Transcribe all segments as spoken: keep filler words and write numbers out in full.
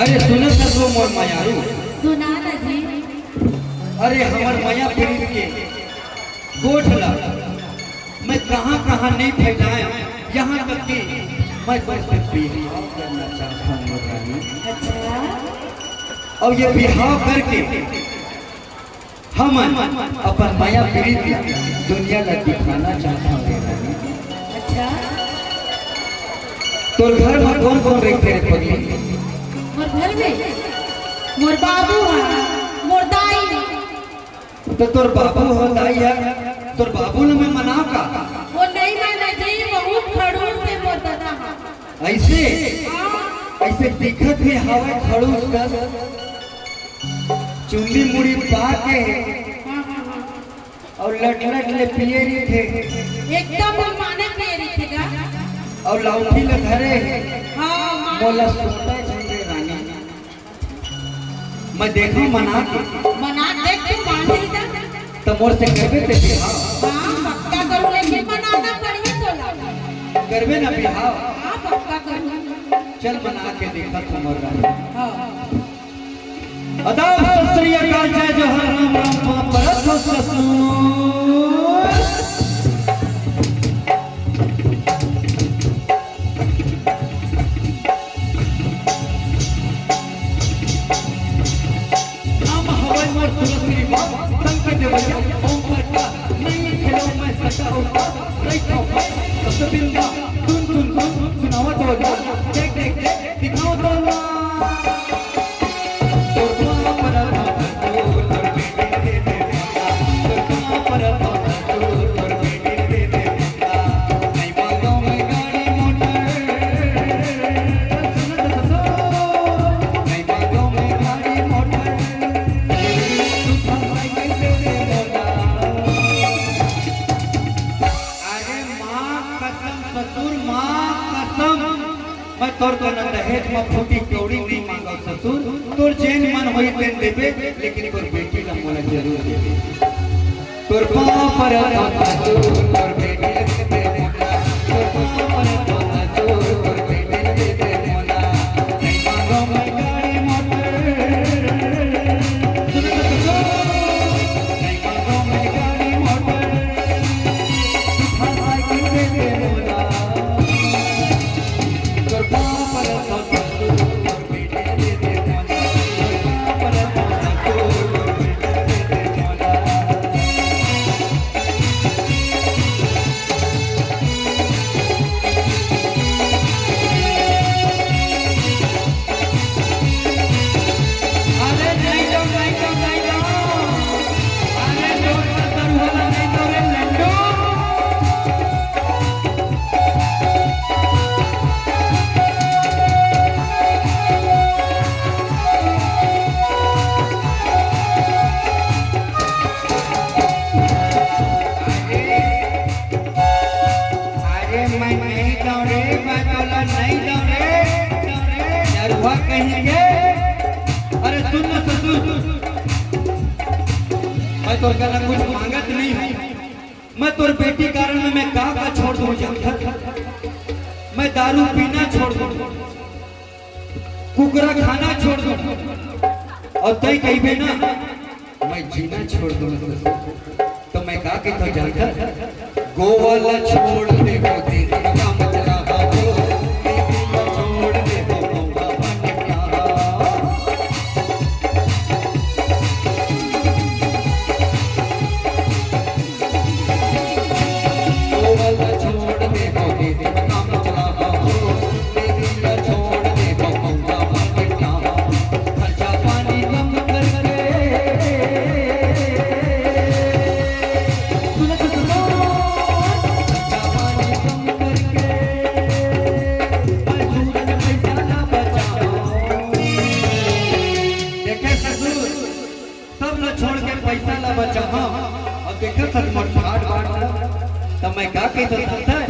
अरे सुनत हस वो मोर मयारू। सुना ना जी। अरे हमर मया प्रीत के गोठ ला मैं कहाँ कहाँ नहीं फैलाया, यहाँ तक कि मैं तोर से बिहाव करना चाहता हूँ मोर रानी। अच्छा। और ये बिहाव करके हमन अपन मया प्रीत ला दुनिया ला दिखाना चाहत हन रे रानी। अच्छा। तोर घर म कोन कोन रहिथे रे पगली? मोर घर में मोर बाबू ह, मोर दाई ह। तो तोर बाबू ह, दाई ह, तोर बाबू ल मैं मनाव का? वो नहीं माना जी, बहुत खड़ूस हे मोर दादा ह। ऐसे? हाँ। ऐसे दिखत भी हवय खड़ूस कस। चुन्नी मुड़ी पा के हे। हाँ, हाँ, हाँ। अउ लट लट ले पिए रहिथे। एकदम मनमाने पिए रहिथे गा। अउ लौठी ल धरे हे। हाँ, हाँ। मोला सोटा झन रे रानी। मैं देखहूँ मना के। मना देख, तू मान जाही गा। त मोर से करबे ते बिहाव? हाँ, पक्का करूँ, लेकिन मनाना पड़ही तोला। करबे ना बिहाव? हाँ, पक्का करूँ। चल मना के देखा तू मोर रानी। हाँ। आदाब, सत श्री अकाल, जय जोहार, राम राम, पाँव परत हँव ससुर। नाम हवय मोर तुलसी बाबा, शंकर देवैया, ओम प्रकाश, नहीं खेलो मैं सका उठा, रही खाओ भाई, सत बिंदा, सुन सुन सुन, सुनावा तो जा, देख देख देख, दिखावा तो ना। अरे माँ कसम ससुर, माँ कसम। मैं तोर करा दहेज म फूटी कौड़ी नइ मांगव ससुर, तोर जेन मन होही तेन देबे, लेकिन तोर बेटी ला मोला जरूर देबे। तोर पाँव परत हँव ससुर, तोर बेटी ला देबे मोला। तोर पाँव परत हँव ससुर, तोर बेटी ला देबे मोला। नइ मांगव मैं गाड़ी मोटर। सुन तो ससुर, नइ मांगव मैं गाड़ी मोटर। तोर पाँव परत हँव ससुर, तोर बेटी ला देबे मोला। तोर पाँव परत हँव ससुर, तोर बेटी ला देबे मोला। अरे नहीं दो, नहीं दो, नहीं दो। अरे जोर से दरुहा नहीं दो रे लड्डू। अरे, अरे, मैं नहीं दौड़े, मैं तोला नहीं दौड़े, दरुहा कहीं के। अरे सुन ना ससुर, मैं तोर करा कुछ मांगत नहीं हँव। मैं तोर बेटी कारण में मैं का का छोड़ दूँ जानथस? मैं दारू पीना छोड़ दूँ, कुकरा खाना छोड़ दूँ, अउ तैं कहिबे ना, मैं जीना छोड़ दूँ। तो मैं का कहिथँव जानथस? गोवा ला छोड़ देबो, देसी काम चलाबो। देसी ला छोड़ देबो, मौका बन गया। गोवा ला छोड़ देबो, देसी काम चलाबो। देसी ला छोड़ देबो, मौका बन गया। खर्चा पानी कम करके। सुन तो ससुर, खर्चा पानी कम करके। मैं सूरज पैसा ना बचाऊं। देखे ससुर, सब ला छोड़ के पैसा ला बचाहूं। अब देखे ससुर मोर ठाट बाट ला। त मैं का कहिथँव सुनथस?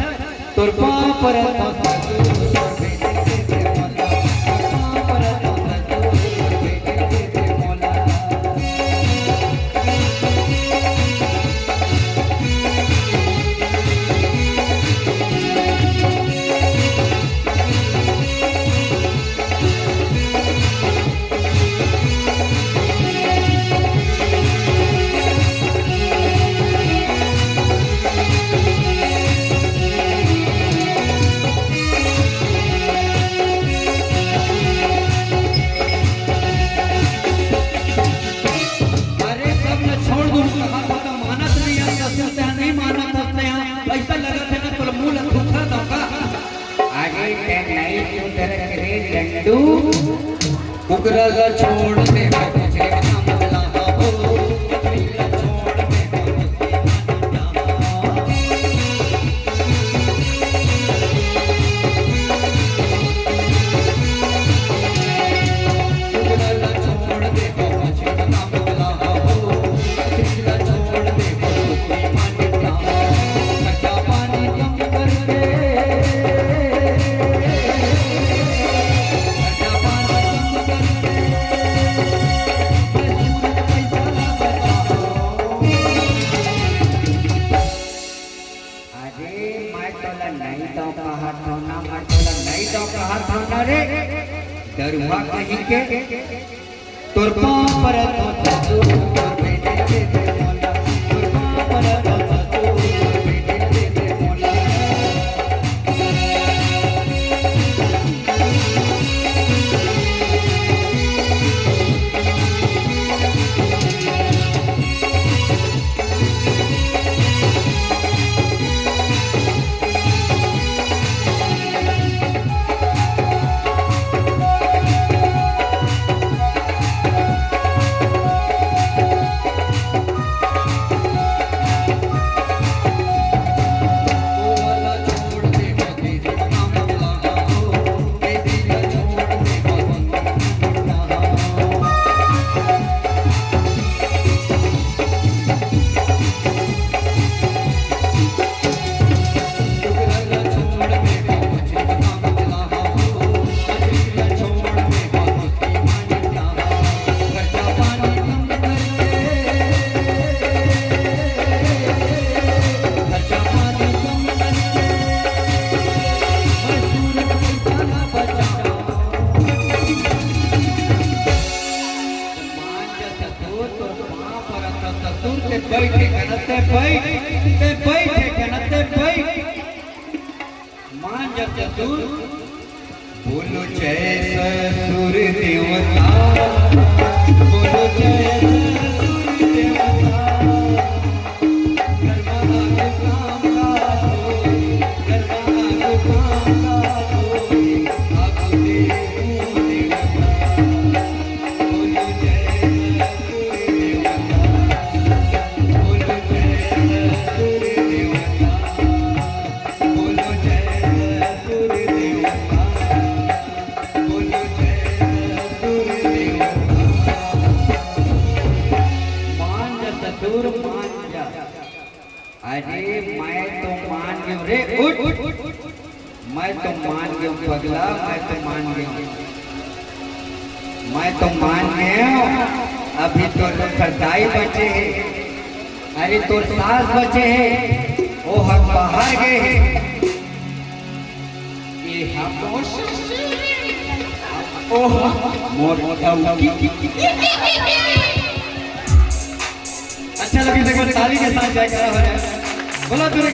तोर पाँव परत हँव ससुर, तोर बेटी ला देबे मोला। तोर पाँव परत हँव ससुर, तोर बेटी ला देबे मोला। टुकड़ा ला छोड़ दे, मछली ना मिला हो, मछली ला छोड़ दे, मछली ना मिला हो। टुकड़ा ला छोड़ दे, मछली ना मिला हो, मछली ला छोड़ दे, मछली ना मिला हो। खर्चा पानी कम करके, खर्चा पानी कम करके, अरे, मैं तोला नहीं दो कहत हूँ ना, मैं तोला नहीं दो कहत हूँ ना रे, दरुहा कहीं के। तोर पाँव परत हूँ ससुर, तोर बेटी दे दे मोला, तोर पाँव परत हूँ ससुर, तोर बेटी दे दे मोला। मान जा ससुर, तोर पाँव परत हँव ससुर, ते बइठ कन ते बइठ, ते बइठ कन ते बइठ। मान जा ससुर। बोलो जय ससुर देवता, बोलो जय ससुर देवता। मान जा ससुर, मान जा। अरे, मैं तो मान गेंव रे, उठ। मैं तो मान गेंव पगला, मैं तो मान गेंव। मैं तो मान गेंव। अभी तोर दाई बचे हे, अरे, तोर सास बचे हे, ओ हर बाहर गे हे। ये हम ओह, मोर ठौकी। अच्छा लगे तो एक बार ताली के साथ जयकारा हो जाए। बोला दुर्गा